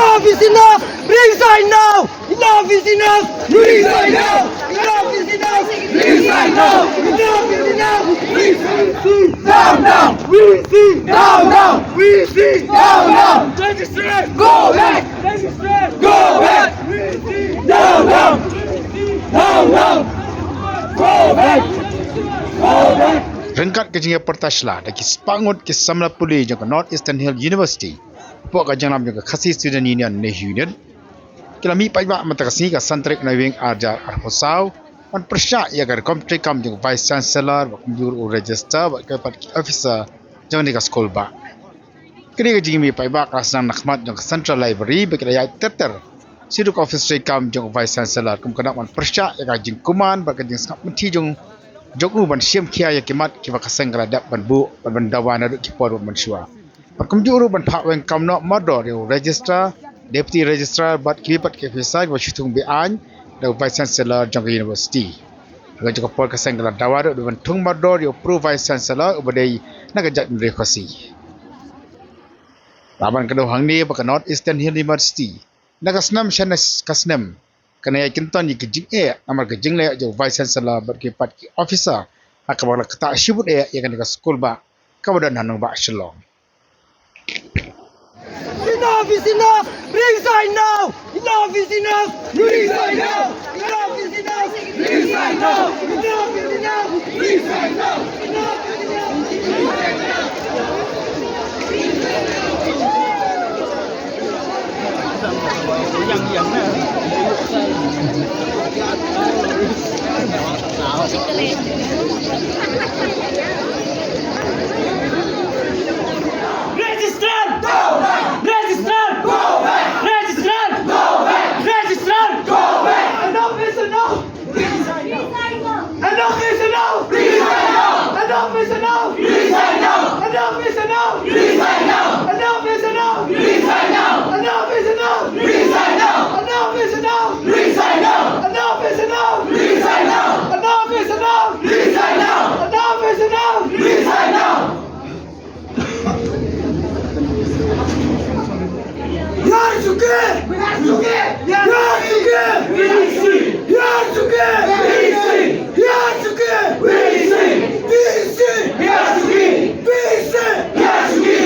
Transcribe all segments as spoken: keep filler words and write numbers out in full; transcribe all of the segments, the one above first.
Enough is enough! Resign now! Enough is enough! Resign now! Enough is enough! Resign now! Enough is enough! Resign! Down, down! We see! Down, down! We see! Down, down! Register! Go back! Register! Go back! We see! Down, down! We see! Down, down! Go back! Go back! Ryngkat ka jingïapyrta shla da ki spah ngut ki samla pule jong ka North Eastern Hill University, hapoh ka jingïalam jong ka Khasi Student Union, NEHU Unit, ki la mih paidbah mynta ka sngi ka san tarik Naiwieng ar hajar arphew saw, ban pyrshah ïa ka rukom treikam jong u Vice Chancellor, bad kumjuh u Registrar, bad kiwei pat ki officer jong kane ka skul bah. Kane ka jingmih paidbah ka la sdang na khmat jong ka Central Library, bad ki la ïaid ter ter sha ka office treikam jong u Vice Chancellor, kum ka dang ban pyrshah ïa ka jingkuman bad ka jingsngap mynthi jong, jong u ban shim khia ïa ki mat kiba ka seng ka la dep ban buh bad ban dawa naduh ki por ba mynshuwa. Bad kumjuh ruh ban phah weng kam noh mardor ïa u Registrar, Deputy Registrar bad kiwei pat ki officer kiba shu thung be-aiñ da u Vice Chancellor jong ka University. Ha kajuh ka por ka seng ka la dawa ruh ban thung mardor ïa u Pro Vice Chancellor uba dei na ka jaitbynriew Khasi. La ban kdew hangne ba ka North Eastern Hill University na ka snem sha na ka snem ka nang ïai kynton ïa ka jingeh namar ka jingleh jong u Vice Chancellor bad kiwei pat ki officer, ha kaba la ktah shibun eh ïa kane ka skul bah kaba don ha nongbah Shillong. Enough is enough! Resign now! Enough is enough! Resign now! Enough is enough! Resign now! Enough is enough! Resign now! Enough is enough! Resign now! Registrar! Go back! Registrar! Go back! Registrar! Go back! Registrar! Go back! Enough is enough! Resign now! Enough is enough! Resign now! Enough is enough! Resign now! Enough is enough! Resign now! Enough is enough! Resign now! Enough is enough! Resign now! Enough is enough! Resign now! Enough is enough! Resign now! Enough is enough! Resign now! Enough is enough! Resign now! Yaar chuke! Yaar chuke! Yaar chuke! Yaar chuke! Yaar chuke! Yaar chuke! Yaar chuke! Yaar chuke! Yaar chuke!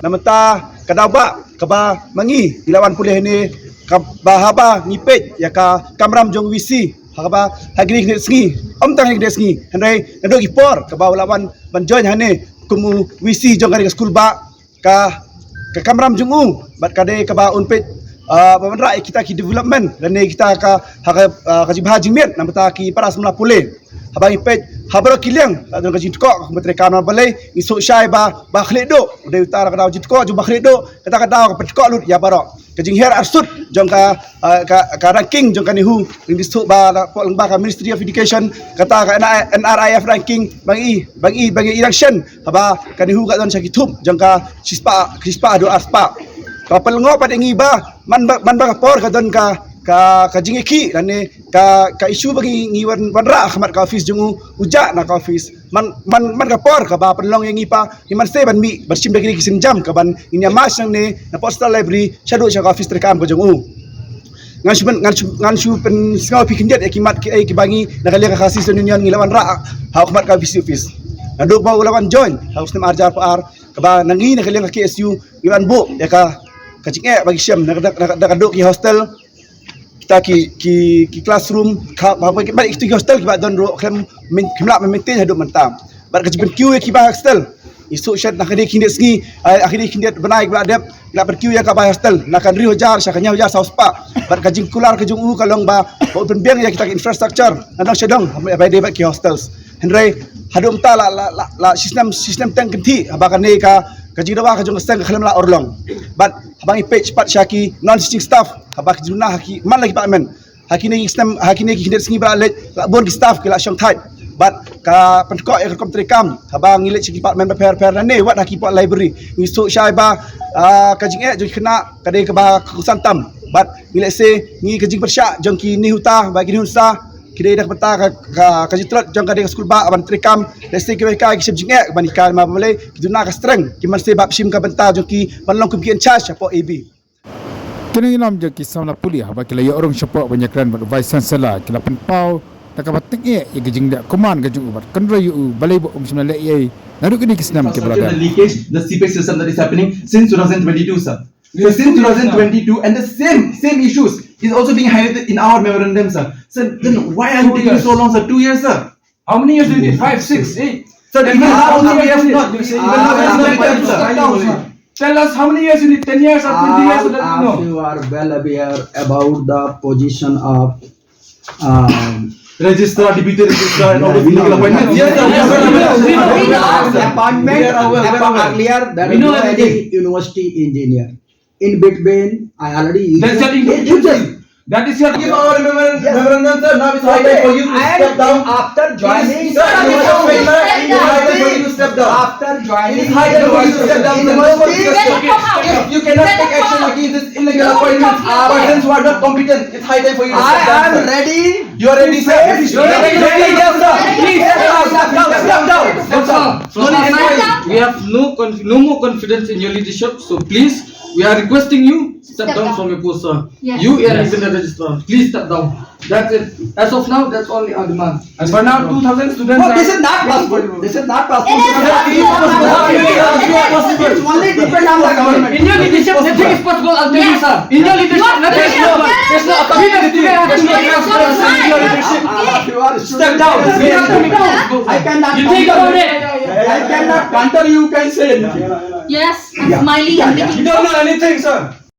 Na mynta ka daw ba kaba ma ngi ngi la wan pule hangne kaba haba ngi peit ïa ka kamram jong VC ha kaba ha kine ki sngi, ym tang ha kine ki sngi, hynrei naduh ki por kaba u la wan ban join hangne kum u VC jong kane ka skul ba ka, ka kamram jong u bad ka dei kaba un peit, ah, ba wanrah ïa kita ki development lane kita ka, ha ka, ah, ka jingbha jingmiat na bynta ki para samla pule. Haba ngi peit ha baroh ki liang la don ka jingtkoh ka kumba treikam, namar balei ngi sngewsih ba, ba khleh duh, dei uta ka daw jingtkoh jong ba khleh duh, kata ka daw ka pyntkoh lut ïa baroh. Ka jinghiar arsut jong ka, ah, ka, ka ranking jong ka NEHU, ngi sngewsih ba la poi lyngba ka Ministry of Education, kata ka NRIF ranking ba ngi, ba ngi, ba ngi rank shen, haba ka NEHU ka don sha ki thup jong ka shispah, shispah haduh arspah. Ka pynlyngngoh pat ïa ngi ba man ba, man ba ka por ka don ka, ka, ka jingïakhih lane ka, ka issue ba ngi, ngi wan, wanrah ha khmat ka office jong u, u jah na ka office. Man, man, man ka por kaba pynlong ïa ngi pat, ngi mynstep ban mih ban shim da kine ki sienjam kaban ngin ïa march nangne napoh Central Library shaduh sha ka office treikam ka jong u. Ngan shu pyn, ngan shu, ngan shu pynsngew phi khyndiat ïa ki mat kiei kiba ngi na ka liang ka Khasi Student Union ngi la wanrah ha khmat ka VC office. Naduh ba u la wan join ha u snem ar hajar arphew ar, kaba na ngi na ka liang ka KSU ngi wan buh ïa ka, ka jingeh ba ngi shem na ka, na ka, na ka duh ki hostel, kita ki, ki, ki classroom, ka, ba, ba, ba, ki hostel kiba don ruh khlem, min, khlem lah ban maintain haduh mynta. Bad ka jingpynkiew ïa ki bai hostel, ngi sngewsih na kine ki khyndiat sngi, eh, kine ki khyndiat bnai kiba la dep, ngi la pynkiew ïa ka bai hostel na ka hynriew hajar sha ka hynñiew hajar saw spah. Bad ka jingkular ka jong u ka long ba, ba u pynbiang ïa kita ki infrastructure na dong sha dong, ba dei bad ki hostels. Hynrei haduh mynta la, la, la, la shisnem, shisnem teng kynthih haba kane ka, ka jingdawa ka jong ka seng ka khlem la urlong. Bad haba ngi peit pat sha ki non teaching staff, haba ki juna ha ki man la ki department, ha kine ki snem, ha kine ki khyndiat sngi ba la leit, la bun ki staff ki la shong thait. Bad ka pyntkoh ïa ka rukom treikam haba ngi leit sha ki department bapher bapher lane wat ha ki por library, ngi sngewsih ba, ah, ka jingeh jong ki khynnah ka dei kaba kongsan tam. Bad ngi lehse ngi ka jingpyrshah jong ki nihunta bad ki nihunsa ki dei da ka bynta ka ka ka jingtlot jong ka dei ka skul ba ban treikam. Lehse ki wei ka ki shem jingeh ban ïa ka ma balei ki duna ka strength ki man se bad shim ka bynta jong ki ban long kum ki in charge shapoh A B. Ki nongïalam jong ki samla pule haba ki la ïoh rung shapoh ban ïakren bad u Vice Chancellor ki la pynpaw da kaba tyngeh ïa ka jingdih kumne ka jong u bad kynroi ïa u balei ba um shym la leh ei naduh kine ki snem ki ba la dep. Leakage, the seepage system that is happening since two thousand twenty-two, sir. So since two thousand twenty-two, and the same same issues is also being highlighted in our memorandum, sir. So then why are you taking so long, sir? Two years, sir. How many years do you need? Five, six, eight. Sir, even now also we have not, even now we have not done, sir. Tell us how many years you need, ten years or twenty years, so that we know. All of you are well aware about the position of, um, registrar, deputy registrar, and all those legal appointments. Yes, sir, we are well aware. Appointment, we are aware, we are aware. Earlier, there was no any university engineer. In between, I already... That's your... You just... That is your... Give our memorandum, memorandum, sir. Now it's high time for you to step down. After joining, sir, you must step down. It is high time for you to step down. After joining, it is high time for you to step down, sir. No more discussion. If you cannot take action against this illegal appointment, persons who are not competent, it's high time for you to step down, sir. I am ready. You are ready, sir. You are ready, sir. Yes, sir. Please step down, step down, step down. Step down. From our side, we have no conf-, no more confidence in your leadership. So please, we are requesting you, step down from your post, sir. Yes. You and even the registrar, please step down. That's it. As of now, that's only our demand. As for now, two thousand students... No, this is not possible. This is not possible. It is possible. It is possible. It's only depend on the government. In your leadership, nothing is possible, I'll tell you, sir. In your leadership, nothing is possible. There's no... We the students have to make transparency in your leadership. Step down. We have to make... I cannot... You think about it. I cannot counter you, can say anything. Yes, I'm smiling. You don't know anything, sir.